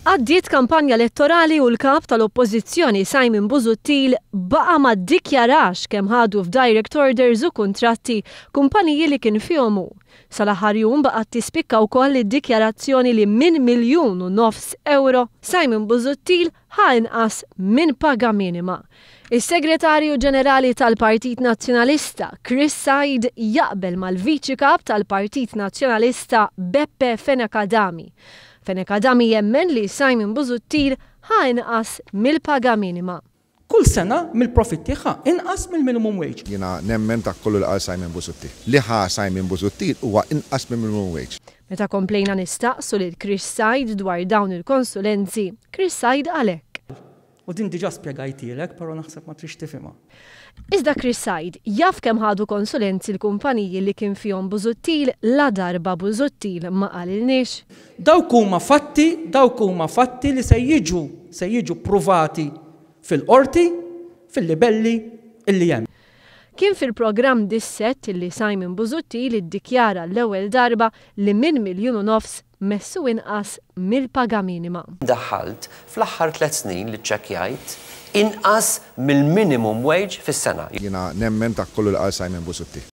Għaddiet kampanja elettorali u l-Kap tal-Oppożizzjoni Simon Busuttil baqa' ma ddikjarax kemm ħadu f'direct orders u kuntratti kumpaniji li kien fihom hu. Sal-aħħar jum baqgħet tispikka wkoll id-dikjarazzjoni li minn 1.5 miljun ewro Simon Busuttil ħa inqas minn paga minima. Is-Segretarju Ġenerali tal-Partit Nazzjonalista, Chris Said jaqbel mal-Viċi Kap tal-Partit Nazzjonalista Beppe Fenech Adami. Fenech Adami jemmen li Simon Busuttil ħa inqas mill-paga minima. Kull sena mill-profitti ħa inqas mill-minimum wage. Jiena nemmen dak kollu li qal Simon Busuttil. Li ħa Simon Busuttil huwa inqas mill-minimum wage. Meta komplejna nistaqsu lil Chris Said dwar dawn il-konsulenzi, Chris Said qal hekk. U din diġà spjegajtielek, però naħseb ma tridx tifhimha. Iżda Chris Said jaf kemm ħadu konsulenzi l-kumpaniji li kien fihom Busuttil ladarba Busuttil ma qalilniex? Dawk huma fatti, dawk huma fatti li se jiġu, se jiġu ppruvati fil-Qorti, fil-libelli illi hemm. Kien fil-programm Dissett illi Simon Busuttil iddikjara għall-ewwel darba li minn 1.5 miljun messu inqas mill-paga minima. Daħħalt fl-aħħar tlett snin li ċċekkjajt inqas mill-minimum wage fis-sena. Jiena nemmen dak kollu li qal Simon Busuttil.